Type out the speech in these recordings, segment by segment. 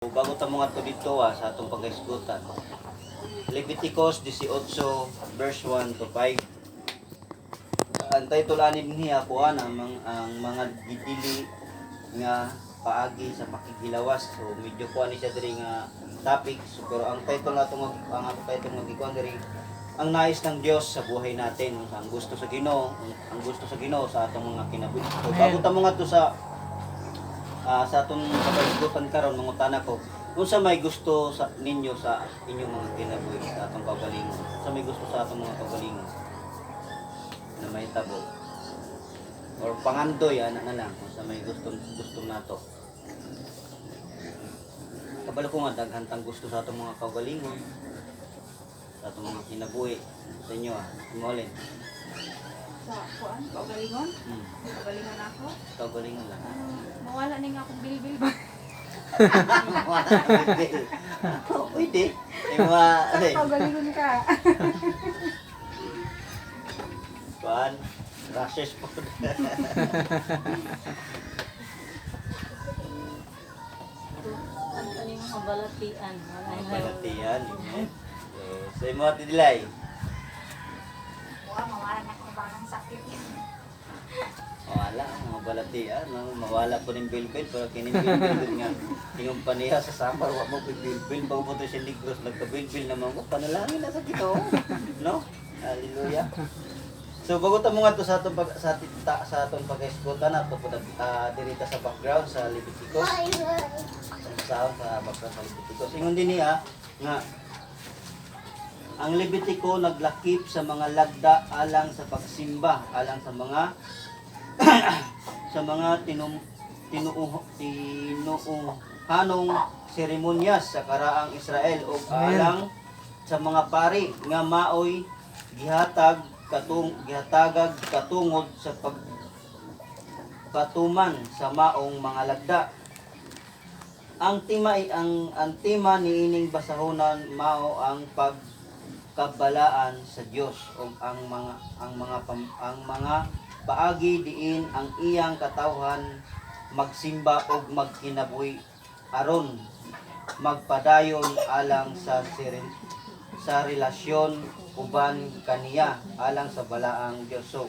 Bago ta mga to dito sa atong paghisgutan. Leviticus 18 verse 1 to 5. Ang title ani niya kuan ang mga gidili nga paagi sa pakigilawas. So medyo kuan ni siya diri nga topic. So, pero ang title nato nga ang ato title nga gikuan diri, ang nais ng Dios sa buhay natin, ang gusto sa Ginoo, ang gusto sa Ginoo sa atong mga kinabuhi. So bago ta mga to sa atong paghisgutan karon, mangutana ko, unsa may gusto sa ninyo sa inyong mga kinabuhi, sa atong kaugalingon? Unsa may gusto sa atong mga kaugalingon na mahitabo or pangandoy ana na lang, unsa may gusto gusto nato? Kabalo ko nga daghan tang gusto sa atong mga kaugalingon, sa atong mga kinabuhi. Sa inyo mo alin? Sa kuan, kaugalingon? Kaugalingon ako? Kaugalingon lang. Mawala ni nga akong bilbil ba? Oh, pwede. Yung mga, ano eh, Kaugalingon ka. kuan, rashes po. Ang kaning mga balatian. Wala Mga na. balatian, amen. So, sa imo, Ate Dilay. Wa, mawala na akong banang sakit. Mawala, mga balatian, no? Mawala po ng bilbil, pero kining bilbil dun nga. Ingon pa niya sa samar, wa mo bilbil, bago po to siya Negros, nagka-bilbil naman ko, panalangin na sa Ginoo, no? Hallelujah. So bago ta mo nga to sa atong pag, sa ta, sa atong paghisgutan nato po diri ta sa background sa Leviticus. Sa background sa Leviticus. Ingon din niya nga ang Levitico naglakip sa mga lagda alang sa pagsimba, alang sa mga tinuohanong seremonyas sa karaang Israel ug alang sa mga pari nga maoy gihatagag katungod sa pagpatuman sa maong mga lagda. Ang tema ay ang tema niining basahonan mao ang pagkabalaan sa Dios ug ang mga paagi diin ang iyang katawhan magsimba ug magkinabuhi aron magpadayon alang sa relasyon uban kaniya alang sa balaang Dios. So,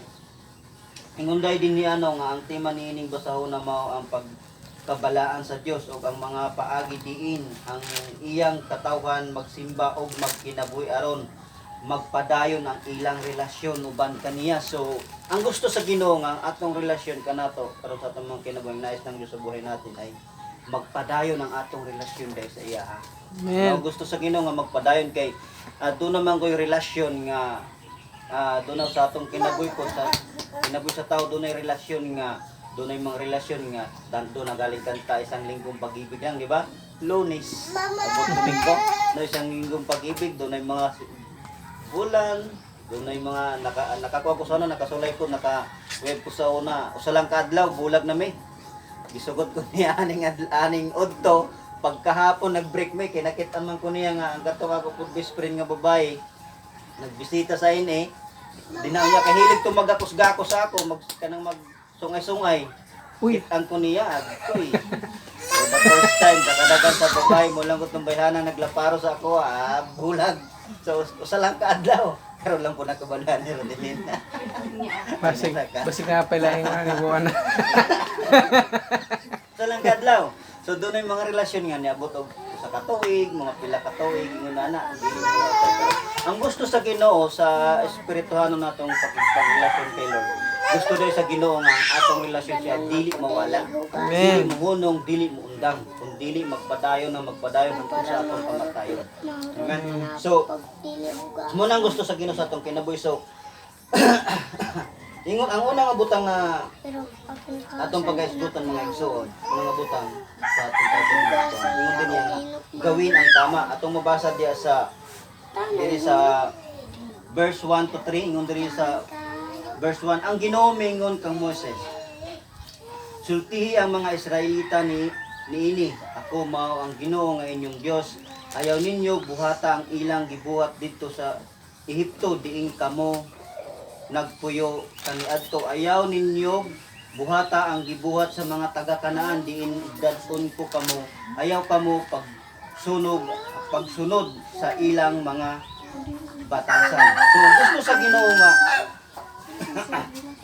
ingunday din ni ano nga ang tema niining basahon na mao ang pagkabalaan sa Dios ug ang mga paagi diin ang iyang katawhan magsimba ug magkinabuhi aron magpadayon ang ilang relasyon uban kaniya. So, ang gusto sa Ginoo nga ang atong relasyon kanato karon sa atong mga kinabuhi, nais ng Dios sa buhay natin ay magpadayon ang atong relasyon dahil sa iya. Ha? Amen. No, gusto sa Ginoo nga magpadayon kay doon naman ko'y relasyon nga doon na sa atong kinabuhi ko sa kinabuhi sa tao, doon ay relasyon nga doon ay mga relasyon nga doon na galing kanta, isang linggong pag-ibig lang, di ba? Lunes abot Domingo no, isang linggong pag-ibig, doon ay mga bulan, doon ay mga nakakuha ko sa una, nakasulay ko, naka web ko sa una, usa lang kaadlaw bulag na mi, gisugot ko niya aning udto, pagkahapon nag-break mi, kinakita man ko niya nga ang katong ako po best friend nga babae nagbisita sa ini, di na niya kahilig to magakos-gakos sa ako, mag kanang mag sungay-sungay. Uy. Kitan ko niya adtoy. For the first time sa kadagan sa babae mo lang ko bayhana naglaparo sa ako, bulag. So usa lang kaadlaw, karon lang po nakabalan ni Rodelin. Basig, basig na pala yung ano, buwan na. Usa lang kaadlaw. So doon ay mga relasyon nga niabot og sa katuig, mga pila ka tuig, ingon ana, dili mo na ito. Pero ang gusto sa Ginoo sa espirituhanon natong pagrelasyon kay Lord. Gusto daw sa Ginoo nga ang atong relasyon siya dili mawala. Amen. Dili mohunong, dili moundang, kung dili magpadayon na magpadayon hangtod sa atong kamatayon. Amen. So, mo nang gusto sa Ginoo sa atong kinabuhi. So, ingon ang unang nga butang nga atong pagkaisgutan, mga igsoon, unang nga butang sa atong title nga ito, ingon din niya nga gawin ang tama. Atong mabasa diya sa diri sa verse 1 to 3, ingon diri sa verse 1, ang Ginoo mingon kang Moises, "Sultihi ang mga Israelita ni niini, ako mao ang Ginoo nga inyong Dios. Ayaw ninyo buhata ang ilang gibuhat didto sa Ehipto diin kamo nagpuyo kaniadto. Ayaw ninyo Buhata ang gibuhat sa mga taga Kanaan diin dadon ko kamo. Ayaw kamo pagsunod sa ilang mga batasan. So gusto sa Ginoo nga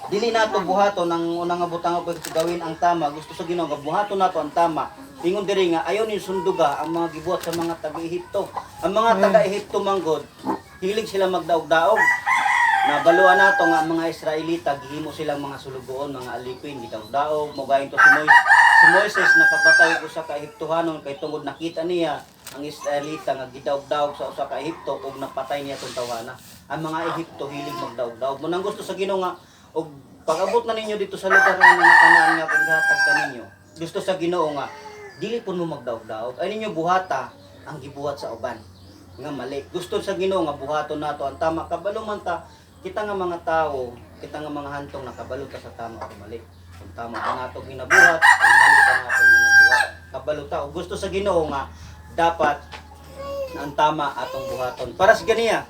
dili nato buhaton ang unang nga butang ko gawin ang tama. Gusto sa Ginoo nga buhaton nato ang tama. Ingon diri nga ayaw ni sunduga ang mga gibuhat sa mga taga-Ehipto. Ang mga taga-Ehipto manggod, hilig sila magdaog-daog. Nabaluan nato nga ang mga Israelita gihimo silang mga sulugoon, mga alipin, gidaog-daog, mogayon to si Moises. Si Moises nakapatay og usa ka Ehiptohanon kay tungod nakita niya ang Israelita nga gidaog-daog sa usa ka Ehipto ug napatay niya tong tawhana. Ang mga Ehipto hilig magdaog-daog. Mo nang gusto sa Ginoo nga og pag-abot na ninyo dito sa lugar nga mga Kanaan nga kung gihatag kaninyo, gusto sa Ginoo nga dili pud mo magdaog-daog. Ay ninyo buhata ang gibuhat sa uban nga mali. Gusto sa Ginoo nga buhaton nato ang tama, kabalo man ta kita nga mga tao, kita nga mga hantong nakabalo ta sa tama o mali. Kung tama ba nato ginabuhat, kung mali ba nato ginabuhat. Kabalo ta. O gusto sa Ginoo nga dapat ang tama atong buhaton. Para sa ganiya,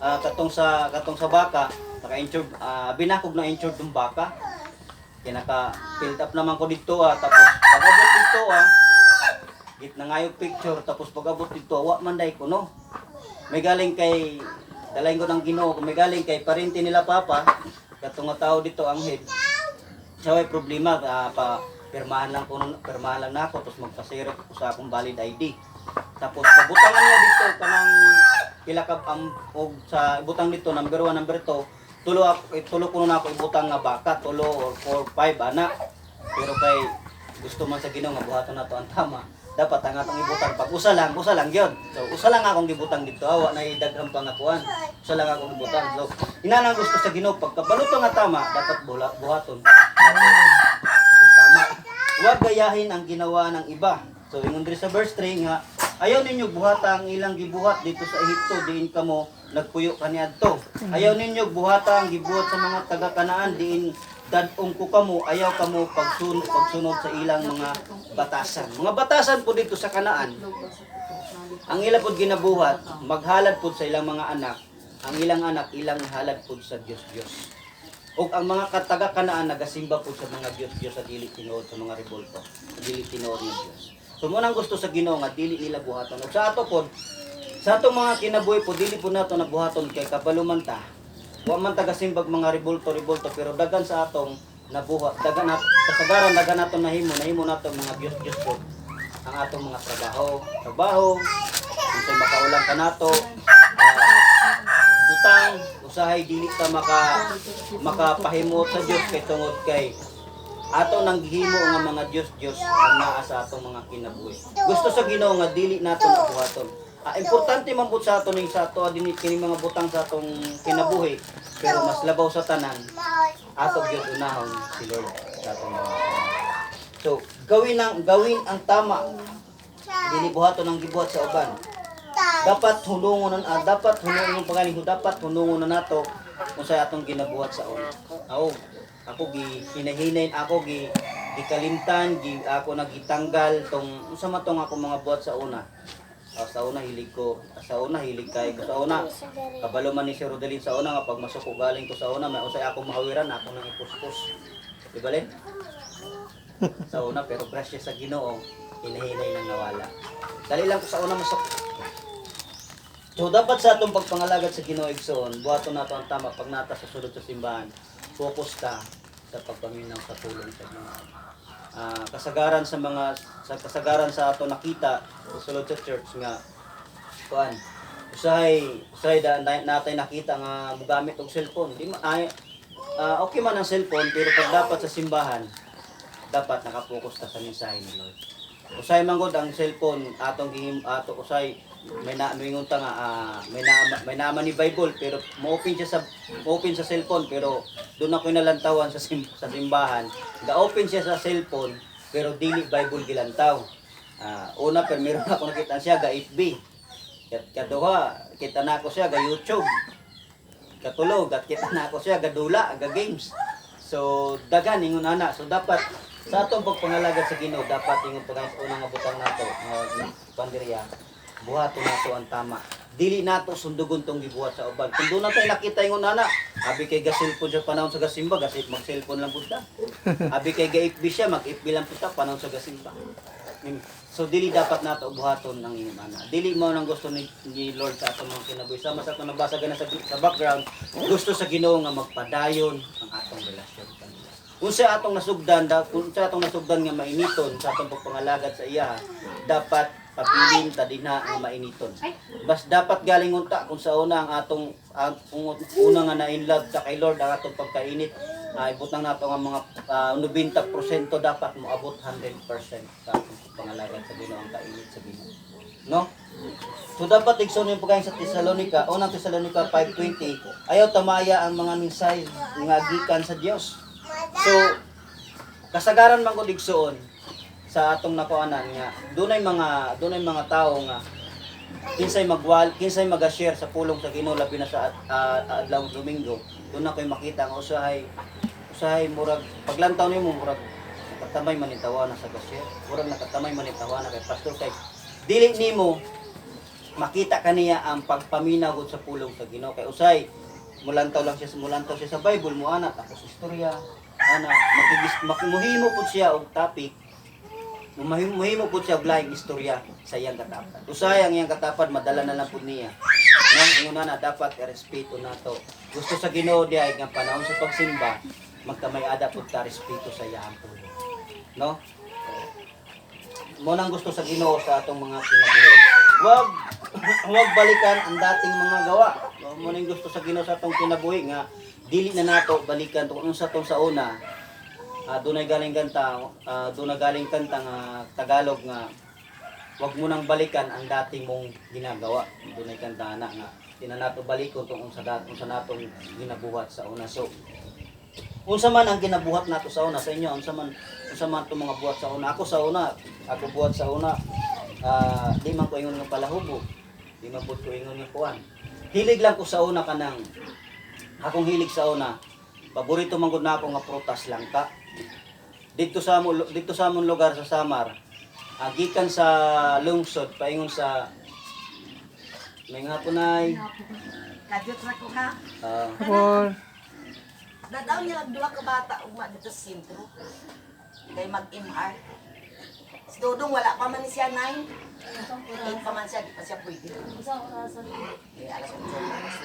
katong sa baka, naka-injured, binakog na injured ng baka. Kaya naka filled up naman ko dito tapos pag-abot dito git na nga yung picture, tapos pag-abot dito, wa man day ko no. May galing kay dalayin ko ng Ginoo, kung may galing kay parente nila papa, katong nga tao dito ang head. Siya way problema, pa pirmahan lang ko pirmahan lang nako tapos magpasero ko sa akong valid ID. Tapos pabutangan niya dito kanang pila ka ang og sa ibutang dito number 1, number 2, tulo ako eh, tulo kuno na ako ibutang nga baka, tulo or 4, 5 ana. Pero kay gusto man sa Ginoo nga buhaton nato ang tama. Dapat ang atong ibutang pag usa lang gyud. So usa lang akong gibutang dito, awa na daghan pa nga kuan. Usa lang akong gibutang. So ina nang gusto sa Ginoo, pagkabaluto nga tama, dapat buhaton nato ang tama. Huwag gayahin ang ginawa ng iba. So ingon diri sa verse 3 nga ayaw ninyo buhata ang ilang gibuhat dito sa Ehipto diin kamo nagpuyo kaniadto. Ayaw ninyo buhata ang gibuhat sa mga taga Kanaan diin dadong ko kamo, ayaw kamo pagsunod sa ilang mga batasan. Mga batasan po dito sa Kanaan. Ang ila pod ginabuhat, maghalad pod sa ilang mga anak, ang ilang anak ilang halad pod sa Dios-Dios. Ug ang mga kataga Kanaan nagasimba pod sa mga Dios-Dios sa dili tinuod, sa mga rebolto, sa dili tinuod nga Dios. So mo nang gusto sa Ginoo nga dili nila buhaton. Ug sa ato pod, sa atong mga kinabuhi po, dili po nato nabuhaton kay kabalo man ta. Wa man ta gasimbag mga rebolto rebolto, pero dagan sa atong nabuhat, dagan at kasagaran dagan nato nahimo, nahimo nato mga Dios-Dios po ang atong mga trabaho, trabaho, unsay makaulang kanato, butang, usahay dili ka makapahimot sa Dios kay tungod kay ato nang gihimo nga mga Dios-Dios ang naa sa atong mga kinabuhi. Gusto sa Ginoo nga dili nato nabuhaton. Importante man pud sa ato ning sa ato dinhi kini mga butang sa atong kinabuhi, pero mas labaw sa tanan ato gyud unahon si Lord sa atong mga kinabuhi. So, gawin ang tama. Dili buhaton ang gibuhat sa uban. Dapat hunungon pagaling dapat hunungon na nato kung sa atong ginabuhat sa una. Ako, ako gi hinahinay ako gi gikalimtan gi ako nagitanggal tong unsa man tong ako mga buhat sa una. Sa una hilig ko, sa una hilig kay ko sa una. Kabalo man ni si Rodelin sa una nga pag masuko galing ko sa una, may usay ako mahawiran ako nang ipuspos. Di ba Len? Sa una, pero grasya sa Ginoo, hinahinay nang nawala. Dali lang ko sa una masuk. So dapat sa atong pagpangalagad sa Ginoo igsoon, buhaton nato ang tama pag nata sa sulod sa simbahan. Focus ka sa pagpaminaw sa pulong sa Ginoo. Kasagaran sa mga sa kasagaran sa ato nakita sa sulod sa church nga kuan usahay usahay da, na, natay nakita nga mogamit og cellphone di ma, ay, okay man ang cellphone, pero pag dapat sa simbahan dapat nakapokus ta sa mensahe ni Lord. Usay man gud ang cellphone atong gihim ato, usay may na moingon ta nga may naman ni Bible, pero mo-open siya sa mo-open sa cellphone, pero doon ako nalantawan sa simbahan. Ga-open siya sa cellphone pero dili Bible gilantaw. Una pero meron ako nakita siya ga FB. Kaduha, kita na ako siya ga YouTube. Katulog at kita na ako siya gadula ga games. So dagan ingon ana. So dapat sa atong pagpangalagad sa Ginoo, dapat ingon pag sa unang nga butang nato nga pandirya, buhaton nato ang tama. Dili nato sundugon tong gibuhat sa uban. Kung doon nato nakita ingon ana, Abi kay ga cellphone sa panahon sa gasimba, gasi mag cellphone lang pud ta. Abi kay ga FB siya, mag FB lang pud ta panahon sa gasimba. So dili dapat nato buhaton ang inyong ana. Dili mao nang gusto ni Lord sa atong mga kinabuhi. Sama sa atong nabasa gana sa background, gusto sa Ginoo nga magpadayon ang atong relasyon kanila. Unsa atong nasugdan, unsa atong nasugdan nga mainiton sa atong pagpangalagad sa iya, dapat pabilin ta dinha nga mainiton. Bas dapat galing unta kung sa una ang atong ang, kung una nga na in love ta kay Lord ang atong pagkainit, ibutang nato ang mga 90%, dapat moabot 100% sa atong pangalagad sa Ginoo ang kainit sa Ginoo. No? So dapat, igsoon, yung pagkain sa Tesalonica, unang Tesalonica 5:20, ayaw tamaya ang mga mensahe nga gikan sa Dios. So kasagaran man gud, igsoon, sa atong nakuanan nga dunay mga tao nga kinsay magwal kinsay maga-share sa pulong sa Ginoo, labi na sa adlaw Domingo, doon na koy makita nga usahay usahay murag paglantaw nimo, murag nakatamay man ni tawa na sa ga-share, murag nakatamay man ni tawa na kay pastor, kay dili nimo makita kaniya ang pagpaminaw gud sa pulong sa Ginoo, kay usay mulantaw siya sa Bible mo ana, tapos istorya ana, makigis makimuhimo pud siya og topic, muhimo pud siya og lahing istorya sa iyang katapad. Usay ang iyang katapad madala na lang pud niya. Nang ingon na dapat irespeto nato. Gusto sa Ginoo diay nga panahon sa pagsimba, magkamay-ada pud ta, respeto sa iyang pulong. No? Mo nang gusto sa Ginoo sa atong mga kinabuhi. Wag wag balikan ang dating mga gawa. Mo nang gusto sa Ginoo sa atong kinabuhi nga dili na nato balikan kung unsa tong sa una. Dunay galing kanta nga Tagalog nga wag mo nang balikan ang dating mong ginagawa. Dunay kanta na nga di na nato balikon tong unsa dat unsa natong ginabuhat sa una. So unsa man ang ginabuhat nato sa una sa inyo, unsa man itong mga buhat sa una? Ako sa una, ako buhat sa una, di man ko ingon nga palahubo, di man pud ko ingon nga kuan. Hilig lang ko sa una, kanang akong hilig sa una, paborito man gud nako nga prutas, langka. Dito sa among lugar sa Samar, gikan sa lungsod paingon sa may nga po nay. Kadyot ra ko ha. Hapon. Dadaw niya ang duha ka bata ugma dito sa sentro. Kay mag-MR. Si Dodong wala pa man siya 9. 8 pa man siya, di pa siya pwede. Isang orasan. Eh, alas 8 na alas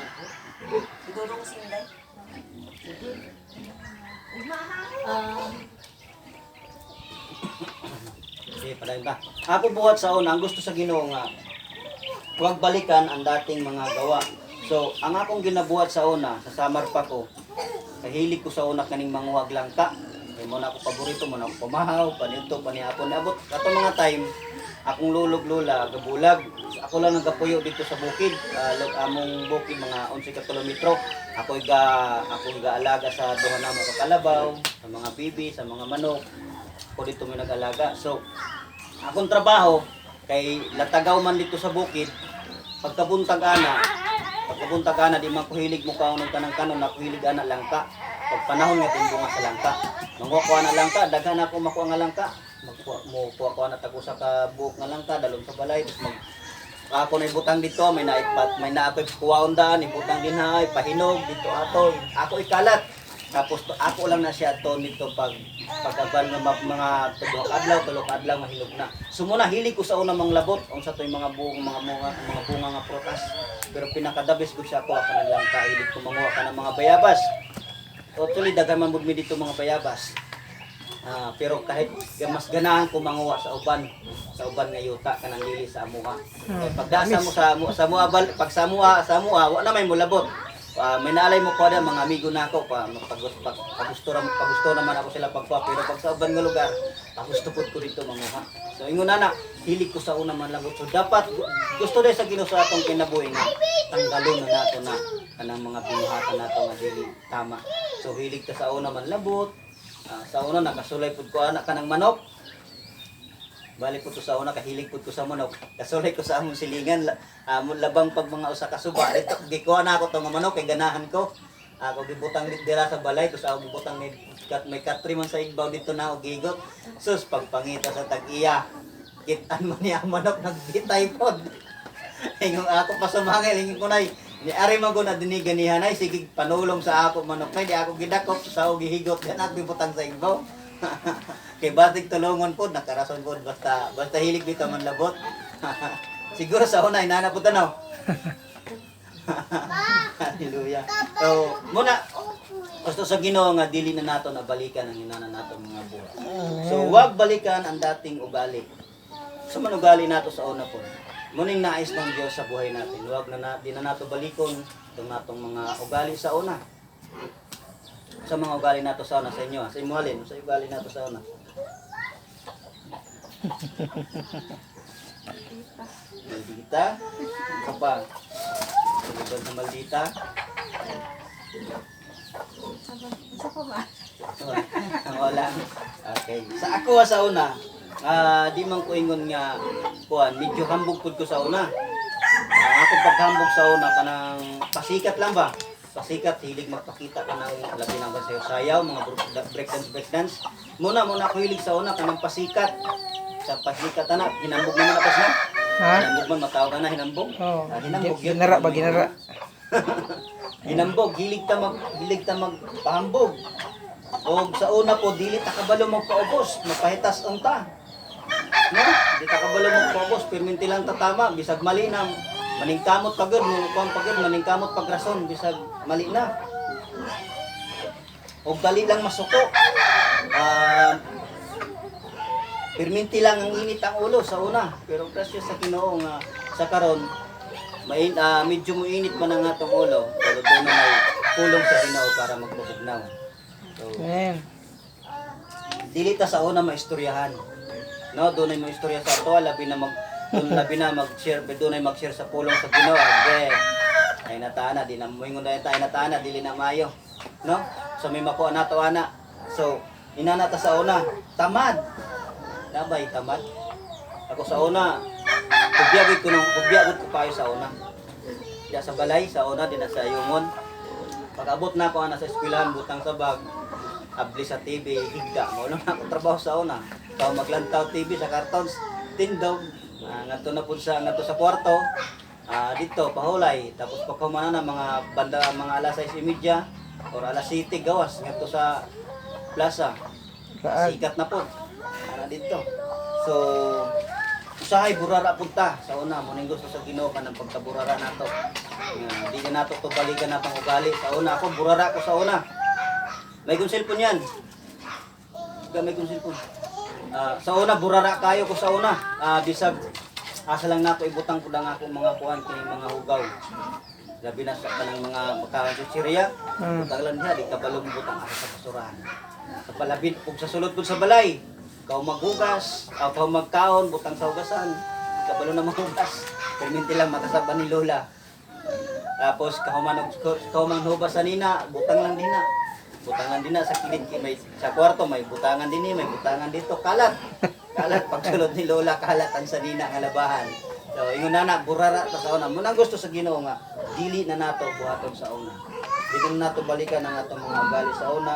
5. Si Dodong sinday. Sige. Ugma ha. Sige, padayon ba? Ako buhat sa una, ang gusto sa Ginoo nga huwag balikan ang dating mga gawa. So, ang akong ginabuhat sa una, sa Samar pa ko, kahilig ko sa una kaning manguhag langka. Kay mo na ako paborito, mo na ako pamahaw, panito, panihapon. Abot, ato mga time, akong lulog lola, gabulag. So, ako lang nagapuyo dito sa bukid. Among bukid, mga 11 ka kilometro. Ako gaalaga sa duha namo ka kalabaw, sa mga bibi, sa mga manok. Ako dito may nag-alaga. So, akong trabaho, kay latagaw man dito sa bukid, pagkabuntag ana, di man ko hilig mo kaon og kanang kanon, ako hilig ana langka. Pag panahon nga timbunga sa langka. Manguha ko ana langka, daghan ako makuha nga langka. Magkuha mo kuha ko ana tag usa ka buok nga langka dalon sa balay, tapos mag ako na ibutang dito, may naipat, may naakoy kuwaon daan, ibutang din hay, pahinog dito ato. Ako ikalat. Tapos ako lang na siya ato nito pag pag-abal nga mga tulo ka adlaw, 3 ka adlaw mahinog na. So muna hilig ko sa una manglabot unsa to'y mga buong mga bunga nga prutas. Pero pinaka the best ko siya ako kanang langka, hilig ko manguha ka ng mga bayabas. Actually daghan man mi dito mga bayabas. Pero kahit mas ganahan ko manguha sa uban nga yuta kanang dili sa amuha. Kay pagdasa mo sa mua pag sa mua wa na may mulabot. May naalay mo ko mga amigo na ako pa pagusto ra pagusto naman ako sila pagkuha, pero pag sa uban nga lugar pagusto pud ko dito manguha. So ingon na hilig ko sa una manlabot. So dapat gusto dahil sa Ginoo sa atong kinabuhi nga tanggalon na nato na kanang mga binuhatan nato nga dili tama. So hilig ta sa una manlabot. Sa una nakasulay pud ko ana kanang manok. Balik po to sa una, kahilig pud ko sa manok. Kasulay ko sa among silingan, among labang pag mga usa ka suba. Dito gikuha na ako tong manok kay ganahan ko. Ako gibutang dira sa balay, ko sa ako gibutang ni kat may katri man sa igbaw dito na ako gigot. Sus, pagpangita sa tag-iya. Kitan man niya ang manok nagbitay pod. Ingong ako pa sumangil, ingon ko nay. Ni ari man ko na dinhi ganihan ay sige panulong sa ako manok nay di ako gidakop sa og gihigot yan ako butang sa igbaw. Kay batik tulungon pod nakarason pod basta basta hilig bitaw man labot. Siguro sa una inana po tanaw. Hallelujah. So, muna gusto sa Ginoo nga dili na nato na balikan ang inana nato mga buhat. So, wag balikan ang dating ugali. Sa man ugali nato sa una po. Muning nais ng Diyos sa buhay natin. Wag na, na di na nato balikon itong natong mga ugali sa una. Sa mga ugali nato sa una sa inyo, ah. Sa imo alin, sa ugali nato sa una. Maldita. Ano pa? Sa sa maldita. Isa pa ba? Wala. Okay. Sa ako ah, sa una, di man ko ingon nga kuan, medyo hambog pud ko sa una. Ako paghambog sa una kanang pasikat lang ba? Pasikat hilig magpakita kanang labi nang sayaw, mga breakdance breakdance. Muna muna ako hilig sa una kanang pasikat. Sa pasikat ana, hinambog naman ako na. Ha? Hinambog man matawag na hinambog. Oo. Ah, hinambog yun. Ginara ba ginara? Hinambog, hilig ta magpahambog. Og sa una po dili ta kabalo magpaubos, mapahitas unta. No? Di ta kabalo magpaubos, pirminti lang ta tama, bisag mali na maningkamot pagod, mo kuan pagod, maningkamot pagrason bisag mali na. Og dali lang masuko. Ah, pirminti lang ang init ang ulo sa una, pero grasya sa Ginoo nga sa karon main, medyo muinit man ang atong ulo, pero doon na may pulong sa Ginoo para magpabugnaw. So, Amen. dili ta sa una maistoryahan. No, doon ay maistorya sa ato, labi na mag doon labi na mag-share, doon ay mag-share sa pulong sa Ginoo. Okay. Ay natana, di na moingon na tayo natana, dili na mayo. No? So may makuha nato ana. So, inana ta sa una, tamad. Labay tamad. Ako sa una, kubya ko nung kubya ko kayo sa una. Diya sa balay, sa una din na sa yungon. Pag-abot na ako ana sa eskwelahan, butang sa bag, abli sa TV, higda. Mo na ako trabaho sa una. Kaw maglantaw TV sa cartons, tindog. Ngadto na pud sa ngadto sa kwarto. Dito pahulay tapos pagkahuman na mga banda mga alas 6:30 or alas 7 gawas ngadto sa plaza. Laag. Sikat na po. Ana dito. So usahay burara punta sa una mo ning gusto sa Ginoo kanang pagkaburara nato. Nga di na nato to balikan natong ugali sa una. Ako burara ko sa una. May kong cellphone yan. Ga may kong cellphone. Sa una burara kayo ko sa una. Bisag asa lang nato ibutang ko lang ako mga kuan kini mga hugaw. Labi na sa kanang mga makaon sa chiria. Butang lang diha di kabalong butang asa sa basurahan. Sa palabit ug sa sulod pud sa balay. Kaw maghugas, aw kaw magkaon, butang sa hugasan. Kabalo na maghugas. Perminti lang makasaban ni Lola. Tapos kahuman og kahuman hubas sa nina, butang lang dinha. Butangan dinha sa kilid kay may sa kwarto may butangan dinhi, may butangan dito, kalat. Kalat pagsulod ni Lola, kalat ang sa nina nga labahan. So ingon na na burara ta sa una. Muna ang gusto sa Ginoo nga dili na nato buhaton sa una. Dili na nato balikan ang atong mga ugali sa una.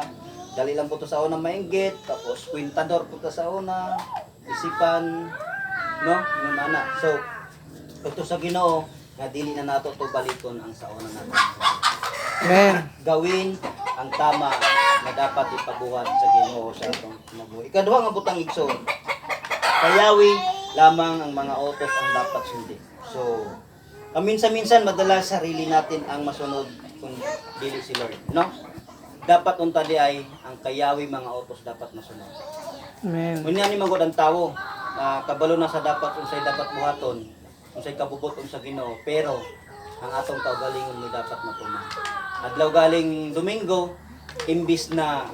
Dali lang po to sa una mainggit, tapos kwintador po ta sa una, isipan, no? Ingon na na. So, ito sa Ginoo nga dili na nato to balikon ang sa una nato. Amen. Gawin ang tama na dapat ipabuhat sa Ginoo sa atong mabuhay. Ikaduha nga butang igsoon. Kayawi lamang ang mga utos ang dapat sundin. So, paminsan-minsan madalas sarili natin ang masunod kung dili si Lord, no? Dapat unta di ay ang kayawi mga utos dapat masunod. Amen. Unya ni magod ang tawo na kabalo na sa dapat unsay dapat buhaton, unsay kabubuton sa Ginoo, pero ang atong kaugalingon mo dapat matuman. Adlaw galing Domingo, imbis na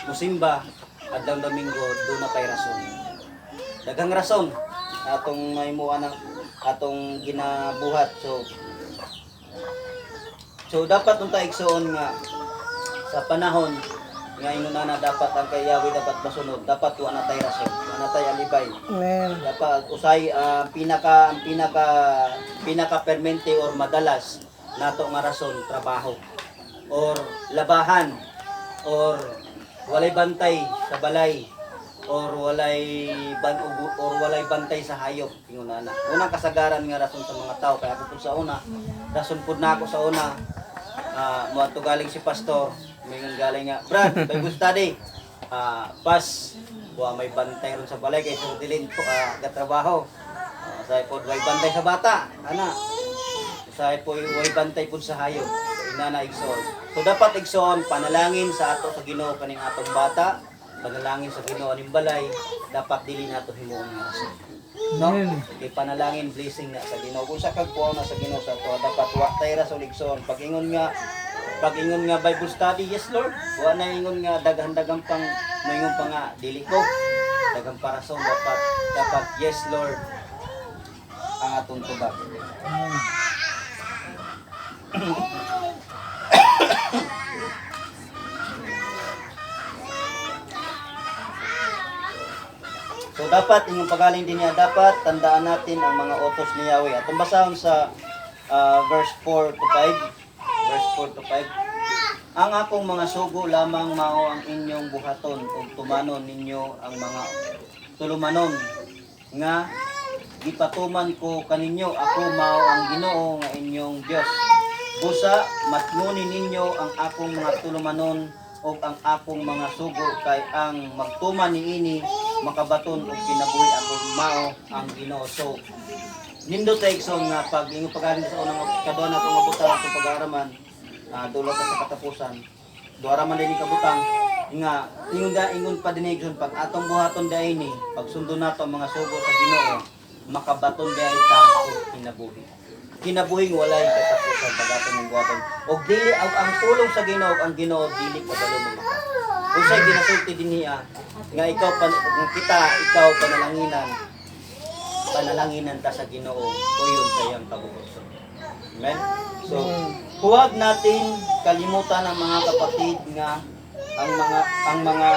musimba, adlaw Domingo doon na pay rason. Daghang rason atong mahimuan ng atong ginabuhat. So dapat unta igsoon nga sa panahon nga ingon na dapat ang kay Yahweh dapat masunod, dapat wa na tay rason, wa na tay alibay. Amen. Dapat usay pinaka ang pinaka pinaka permente or madalas nato nga rason trabaho or labahan or walay bantay sa balay. or walay ban or walay bantay sa hayop, ingon ana. Unang kasagaran nga rason sa mga tao, kaya ako pud sa una, rason pud na ako sa una. Moadto galing si pastor, mingon galing nga, "Brad, Bible study." Pas wa may bantay ron sa balay kay sa dilin ko gatrabaho. Say pod way bantay sa bata, ana. Say po way bantay pud sa hayop. Inana, igsoon. So dapat, igsoon, panalangin sa ato sa Ginoo kaning atong bata, panalangin sa Ginoo aning balay, dapat dili nato himuon nga rason. No? Amen. Kay panalangin, blessing na sa Ginoo. Kung sa kagpuaw na sa Ginoo sa ato, dapat wa tay rason, igsoon. Pag ingon nga Bible study, "Yes, Lord." Wa na ingon nga daghan-daghan pang moingon pa nga dili ko. Daghan pa rason, dapat dapat "Yes, Lord" ang atong tubag. So dapat inyong pagaling din niya, dapat tandaan natin ang mga utos ni Yahweh. Atong basahon sa verse 4 to 5. Verse 4 to 5. "Ang akong mga sugo lamang mao ang inyong buhaton ug tumanon ninyo ang mga tulumanon nga gipatuman ko kaninyo. Ako mao ang Ginoo nga inyong Dios. Busa matnguni ninyo ang akong mga tulumanon ug ang akong mga sugo, kay ang magtuman niini makabaton og kinabuhi. Ako mao ang Ginoo." So nindot ta, igsoon, nga pag ingon pagaling sa unang kaduha na itong butang atong pag-aaraman, dulo ta sa katapusan, duha ra man din kabutang nga ingon da, ingon pa din, igsoon, pag atong buhaton dai ni, pag sundon nato ang mga sugo sa Ginoo, makabaton diay ta og kinabuhi, kinabuhing walay katapusan, pag atong mong buhaton og dili ang tulong sa Ginoo, ug ang Ginoo dili kabalo mo maka unsay ginasulti dinhi nga ikaw pan, nga kita ikaw panalanginan, panalanginan ta sa Ginoo uyon sa iyang kabuoton. Amen. So huwag natin kalimutan ang mga kapatid nga ang mga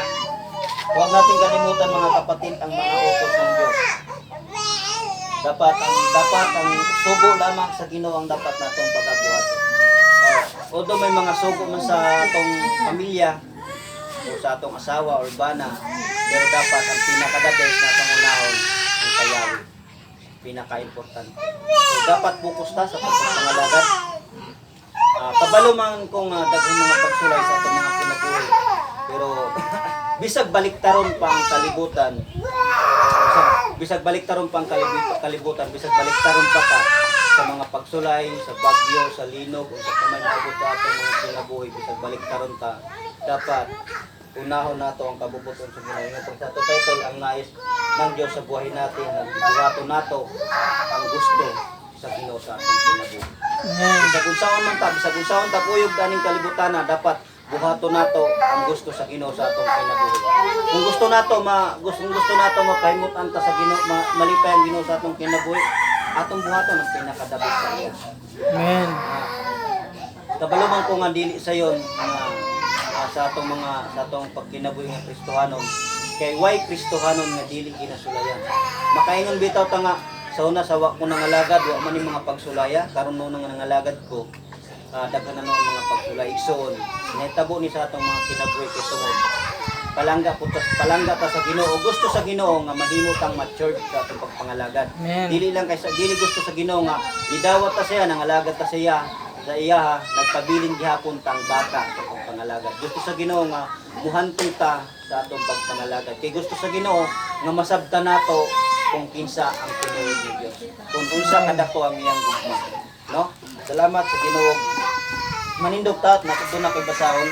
huwag natin kalimutan, mga kapatid, ang mga utos ng Diyos. Dapat ang sugo lamang sa Ginoo ang dapat natong pagabuhat. Although may mga sugo man sa atong pamilya o sa atong asawa or bana, pero dapat ang pinaka-the best na atong unahon ang kay Yahweh. Pinaka-importante. So dapat focus ta sa pagpapangalagad. Kabalo man kung daghang mga pagsulay sa atong mga kinabuhi. Pero bisag baliktaron pa ang kalibutan, bisag baliktaron pa ang kalibutan, bisag baliktaron pa ta sa mga pagsulay, sa bagyo, sa linog, o sa kamay maabot sa atong mga kinabuhi, bisag baliktaron ta, dapat unahon nato ang kabubuton sa Ginoo. Ingon sa ato title, ang nais ng Diyos sa buhay natin, ang gibuhaton nato ang gusto sa Ginoo sa atong kinabuhi. Amen. Bisag unsaon man ta, bisag unsaon ta kuyog aning kalibutan na, dapat buhaton nato ang gusto sa Ginoo sa atong kinabuhi. Kung gusto nato mapahimut-an ta sa Ginoo, malipay ang Ginoo sa atong kinabuhi, atong buhaton ang pinakadabit sa iya. Amen. Kabalo man ko nga dili sayon nga sa atong pagkinabuhi nga Kristohanon, kay way Kristohanon nga dili ginasulayan. Makaingon bitaw ta nga sa una, sa wa ko nangalagad, wa man ni mga pagsulaya. Karon no nga nangalagad ko, daghan na noon mga pagsulay. Igsoon, nahitabo ni sa atong mga kinabuhi kay tungod palangga po ta, palangga ta sa Ginoo. Gusto sa Ginoo nga mahimo tang matured sa atong pagpangalagad. Amen. Dili lang kay sa dili gusto sa Ginoo nga nidawat ta siya, nangalagad ta siya sa iya, nagpabilin gihapon tang bata sa pagpangalagad. Gusto sa Ginoo nga muhantong ta sa atong pagpangalagad. Kay gusto sa Ginoo nga masabtan nato kung kinsa ang tinuod ni Dios. Kung unsa kadako ang iyang gugma. No? Salamat sa Ginoo. Manindog ta at na kay basahon.